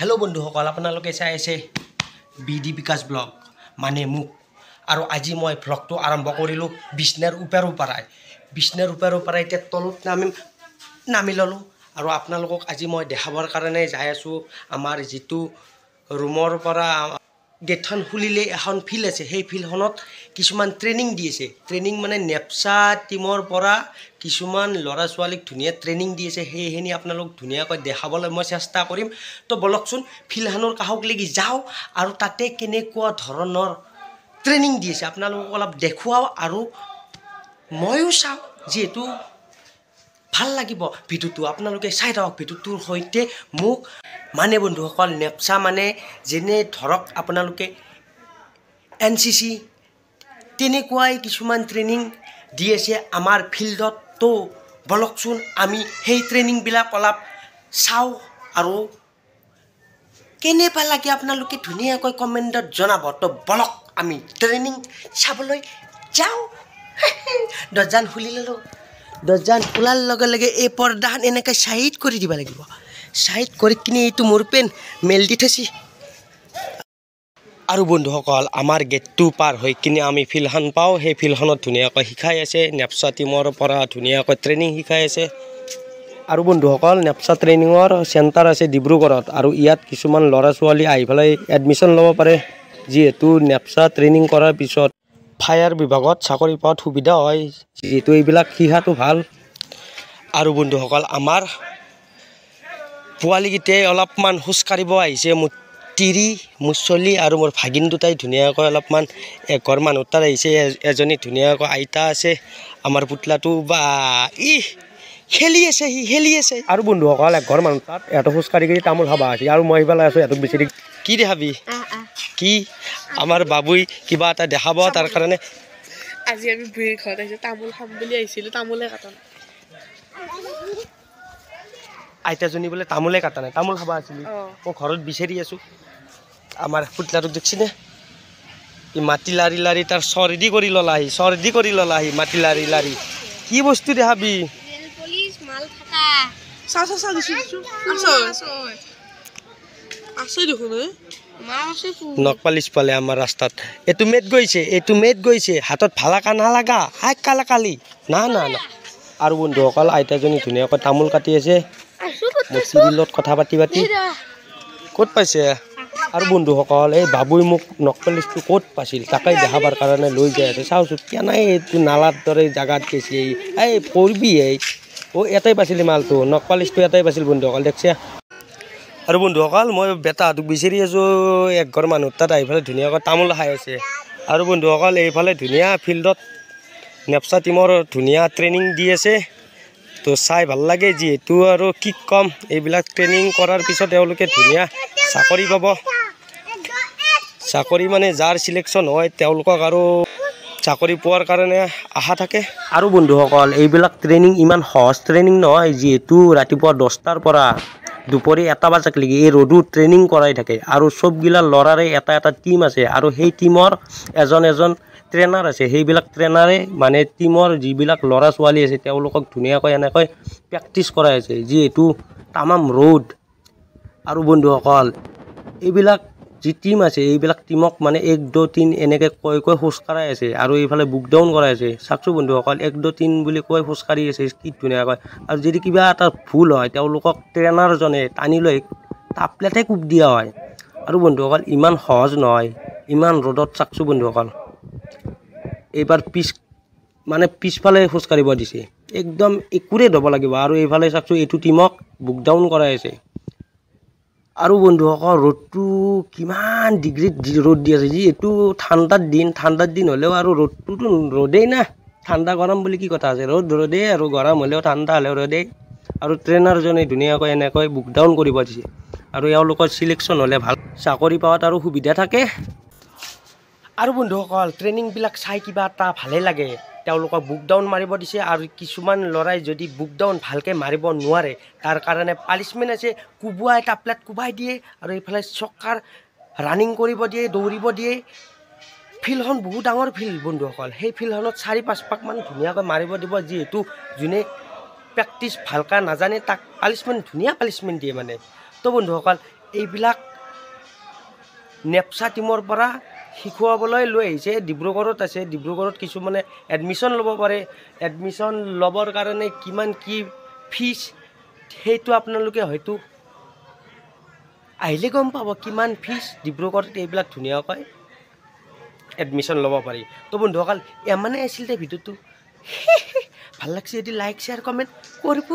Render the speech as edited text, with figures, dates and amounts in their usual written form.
Hello' বন্ধুসকল, আপোনালোকে চাই আছে বি ডি বিকাশ ব্লগ মানে মোক। আৰু আজি মই ভ্লগটো আৰম্ভ কৰিলোঁ বিছনাৰ ওপৰৰ পৰাই। বিছনাৰ ওপৰৰ পৰাই এতিয়া তলত নামি ল'লোঁ আৰু আপোনালোকক আজি মই দেখাবৰ কাৰণে যাই আছোঁ। আমাৰ যিটো ৰুমৰ পৰা গেটখন খুলিলে এখন ফিল্ড আছে, সেই ফিল্ডখনত কিছুমান ট্ৰেইনিং দি আছে। ট্ৰেইনিং মানে নেপচা টীমৰ পৰা কিছুমান ল'ৰা ছোৱালীক ধুনীয়া ট্ৰেইনিং দি আছে। সেইখিনি আপোনালোক ধুনীয়াকৈ দেখাবলৈ মই চেষ্টা কৰিম। তো বলকচোন ফিল্ডখনৰ কাষক লাগি যাওঁ আৰু তাতে কেনেকুৱা ধৰণৰ ট্ৰেইনিং দি আছে আপোনালোকক অলপ দেখুৱাওঁ আৰু ময়ো চাওঁ, যিহেতু ভাল লাগিব ভিডিঅ'টো। আপোনালোকে চাই থাকক ভিডিঅ'টোৰ সৈতে মোক। মানে বন্ধুসকল, নেপচা মানে যেনে ধৰক আপোনালোকে NCC তেনেকুৱাই কিছুমান ট্ৰেইনিং দি আছে আমাৰ ফিল্ডত। তো বলকচোন আমি সেই ট্ৰেইনিংবিলাক অলপ চাওঁ আৰু কেনেকুৱা লাগে আপোনালোকে ধুনীয়াকৈ কমেণ্টত জনাব। তো বলক আমি ট্ৰেইনিং চাবলৈ যাওঁ। দৰ্জান খুলি ল'লোঁ। দৰ্জান খোলাৰ লগে লগে এই পৰ্দাখন এনেকৈ চাইড কৰি দিব লাগিব। চাইড কৰি কিনি এইটো মোৰ পেন মেল দি থৈছি। আৰু বন্ধুসকল, আমাৰ গেটটো পাৰ হৈ কিনে আমি ফিল্ডখন পাওঁ। সেই ফিল্ডখনত ধুনীয়াকৈ শিকাই আছে, নেপচা টীমৰ পৰা ধুনীয়াকৈ ট্ৰেইনিং শিকাই আছে। আৰু বন্ধুসকল, নেপচা ট্ৰেইনিঙৰ চেণ্টাৰ আছে ডিব্ৰুগড়ত আৰু ইয়াত কিছুমান ল'ৰা ছোৱালী আহি পেলাই এডমিশ্যন ল'ব পাৰে। যিহেতু নেপচা ট্ৰেইনিং কৰাৰ পিছত ফায়াৰ বিভাগত চাকৰি পোৱাত সুবিধা হয়, যিহেতু এইবিলাক শিকাটো ভাল। আৰু বন্ধুসকল, আমাৰ পোৱালীকেইটাই অলপমান খোজকাঢ়িব আহিছে। মোৰ তিৰি, মোৰ চলি আৰু মোৰ ভাগিন দুটাই ধুনীয়াকৈ অলপমান এঘৰ মানুহ তাত আহিছে। এজনী ধুনীয়াকৈ আইতা আছে। আমাৰ পুতলাটো বা ই খেলি আছে, সি খেলি আছে। আৰু বন্ধুসকল, এঘৰ মানুহ তাত ইহঁতে খোজকাঢ়ি কৰি তামোল খাব আছে আৰু মই সিফালে আছোঁ ইহঁতক বিচাৰি। কি দেখাবি? কি আমাৰ বাবুই কিবা এটা দেখাব, তাৰ কাৰণে আজি আমি বুঢ়ীৰ ঘৰত আহিছোঁ। তামোল খাম বুলি আহিছিলোঁ, তামোলে কাটা নাই। আইতাজনী বোলে তামোলে কাটা নাই, তামোল খাব আছিলি। মই ঘৰত বিচাৰি আছোঁ। আমাৰ পুতলাটোক দেখছিনে? ই মাটি লাৰি লাৰি তাৰ চৰ্দি কৰি ল'লাহি, চৰ্দি কৰি ল'লাহি মাটি লাৰি লাৰি। কি বস্তু দেখাবি? নখপালিচ পালে আমাৰ ৰাস্তাত। এইটো মেট গৈছে, এইটো মেট গৈছে। হাতত ভালা নালাগা হাই কালা কালি না না না। আৰু বন্ধুসকল, আইতাজনী ধুনীয়াকৈ তামোল কাটি আছে। মোৰ চিৰিলত কথা পাতি পাতি ক'ত পাইছে। আৰু বন্ধুসকল, এই বাবুই মোক নখপালিচটো ক'ত পাইছিল তাকেই দেখাবৰ কাৰণে লৈ যাই আছে। চাওঁচোন কেনে এইটো নালাৰ দৰে জেগাত গৈছে। এই পৰিবি এই। অ' এটাই পাইছিল মালটো, নখপালিচটো এটাই পাইছিল বন্ধুসকল, দেখছে। আৰু বন্ধুসকল, মই বেটাহঁতক বিচাৰি আছোঁ। একঘৰ মানুহ তাত আহি পেলাই ধুনীয়াকৈ তামোল খাই আছে। আৰু বন্ধুসকল, এইফালে ধুনীয়া ফিল্ডত নেপচা টীমৰ ধুনীয়া ট্ৰেইনিং দি আছে। তো চাই ভাল লাগে, যিহেতু আৰু কি ক'ম, এইবিলাক ট্ৰেইনিং কৰাৰ পিছত তেওঁলোকে ধুনীয়া চাকৰি পাব। চাকৰি মানে যাৰ চিলেকশ্যন হয় তেওঁলোকক আৰু চাকৰি পোৱাৰ কাৰণে আশা থাকে। আৰু বন্ধুসকল, এইবিলাক ট্ৰেইনিং ইমান সহজ ট্ৰেইনিং নহয়, যিহেতু ৰাতিপুৱা 10টাৰ পৰা দুপৰীয়া 1 বজাক লেগি এই ৰ'দত ট্ৰেইনিং কৰাই থাকে। আৰু চবগিলা ল'ৰাৰে এটা এটা টীম আছে আৰু সেই টীমৰ এজন এজন ট্ৰেইনাৰ আছে। সেইবিলাক ট্ৰেইনাৰে মানে টীমৰ যিবিলাক ল'ৰা ছোৱালী আছে তেওঁলোকক ধুনীয়াকৈ এনেকৈ প্ৰেক্টিচ কৰাই আছে, যিহেতু তামাম ৰ'দ। আৰু বন্ধুসকল, এইবিলাক যি টীম আছে এইবিলাক টীমক মানে 1 2 3 এনেকৈ কৈ কৈ খোজকাঢ়াই আছে আৰু এইফালে বুক ডাউন কৰাই আছে। চাওকচোন বন্ধুসকল, 1 2 3 বুলি কৈ খোজকাঢ়ি আছে কি ধুনীয়াকৈ। আৰু যদি কিবা এটা ভুল হয় তেওঁলোকক ট্ৰেইনাৰজনে টানি লৈ টাপলেটে কোব দিয়া হয়। আৰু বন্ধুসকল, ইমান সহজ নহয় ইমান ৰ'দত। চাওকচোন বন্ধুসকল, এইবাৰ পিছফালে খোজকাঢ়িব দিছে, একদম একুৰেট হ'ব লাগিব। আৰু এইফালে চাওকচোন এইটো টীমক বুক ডাউন কৰাই আছে। আৰু বন্ধুসকল, ৰ'দটো কিমান ডিগ্ৰীত ৰ'দ দি আছে, যিহেতু ঠাণ্ডাৰ দিন, ঠাণ্ডাৰ দিন হ'লেও আৰু ৰ'দটোতো ৰ'দেই না। ঠাণ্ডা গৰম বুলি কি কথা আছে, ৰ'দ ৰ'দেই আৰু গৰম হ'লেও ঠাণ্ডা হ'লেও ৰ'দেই। আৰু ট্ৰেইনাৰজনে ধুনীয়াকৈ এনেকৈ বুক ডাউন কৰিব দিছে আৰু এওঁলোকৰ চিলেকশ্যন হ'লে ভাল চাকৰি পোৱাত আৰু সুবিধা থাকে। আৰু বন্ধুসকল, ট্ৰেইনিংবিলাক চাই কিবা এটা ভালেই লাগে। তেওঁলোকক বুক ডাউন মাৰিব দিছে আৰু কিছুমান ল'ৰাই যদি বুক ডাউন ভালকৈ মাৰিব নোৱাৰে তাৰ কাৰণে পানিছমেণ্ট আছে। কোবোৱাই টাপলাত কোবাই দিয়ে আৰু এইফালে চকাৰ ৰানিং কৰিব দিয়ে, দৌৰিব দিয়ে। ফিল্ডখন বহুত ডাঙৰ ফিল্ড বন্ধুসকল, সেই ফিল্ডখনত 4-5 পাকমান ধুনীয়াকৈ মাৰিব দিব। যিহেতু যোনে প্ৰেক্টিচ ভালকৈ নাজানে তাক পানিছমেণ্ট, ধুনীয়া পানিছমেণ্ট দিয়ে মানে। তো বন্ধুসকল, এইবিলাক নেপচা টীমৰ পৰা শিকোৱাবলৈ লৈ আহিছে। ডিব্ৰুগড়ত আছে, ডিব্ৰুগড়ত কিছুমানে এডমিশ্যন ল'ব পাৰে। এডমিশ্যন ল'বৰ কাৰণে কিমান কি ফিজ সেইটো আপোনালোকে হয়তো আহিলে গম পাব কিমান ফিজ। ডিব্ৰুগড়ত এইবিলাক ধুনীয়াকৈ এডমিশ্যন ল'ব পাৰি। তো বন্ধুসকল, ইমানেই আছিল দে ভিডিঅ'টো। ভাল লাগছে যদি লাইক, শ্বেয়াৰ, কমেণ্ট কৰিব।